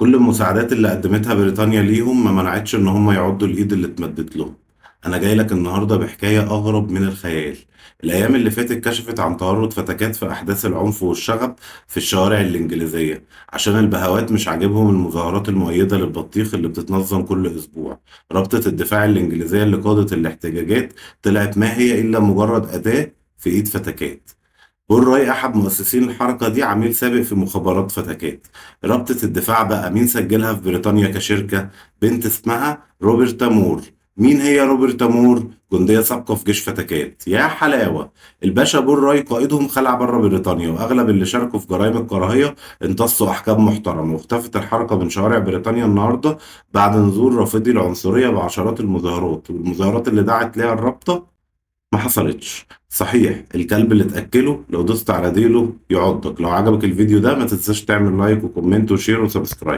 كل المساعدات اللي قدمتها بريطانيا ليهم ما منعتش ان هم يعضوا الايد اللي اتمدت لهم. انا جاي لك النهارده بحكاية اغرب من الخيال. الايام اللي فاتت كشفت عن تورط فتكات في احداث العنف والشغب في الشوارع الانجليزية، عشان البهوات مش عاجبهم المظاهرات المؤيدة للبطيخ اللي بتتنظم كل اسبوع. رابطه الدفاع الانجليزية اللي قادت الاحتجاجات طلعت ما هي الا مجرد اداه في ايد فتكات. بول راي احد مؤسسين الحركة دي عميل سابق في مخابرات فتكات. رابطه الدفاع بقى مين سجلها في بريطانيا كشركة؟ بنت اسمها روبرتا مور. مين هي روبرتا مور؟ جنديه سابقه في جيش فتكات. يا حلاوة. الباشا بول راي قائدهم خلع بره بريطانيا، واغلب اللي شاركوا في جرائم الكراهية امتصوا احكام محترمه، واختفت الحركة من شوارع بريطانيا النهارده بعد نزول رافضي العنصرية بعشرات المظاهرات، والمظاهرات اللي دعت لها الرابطة ما حصلتش. صحيح الكلب اللي تأكله لو دوست على ديله يعضك. لو عجبك الفيديو ده ما تنساش تعمل like و comment و share و subscribe.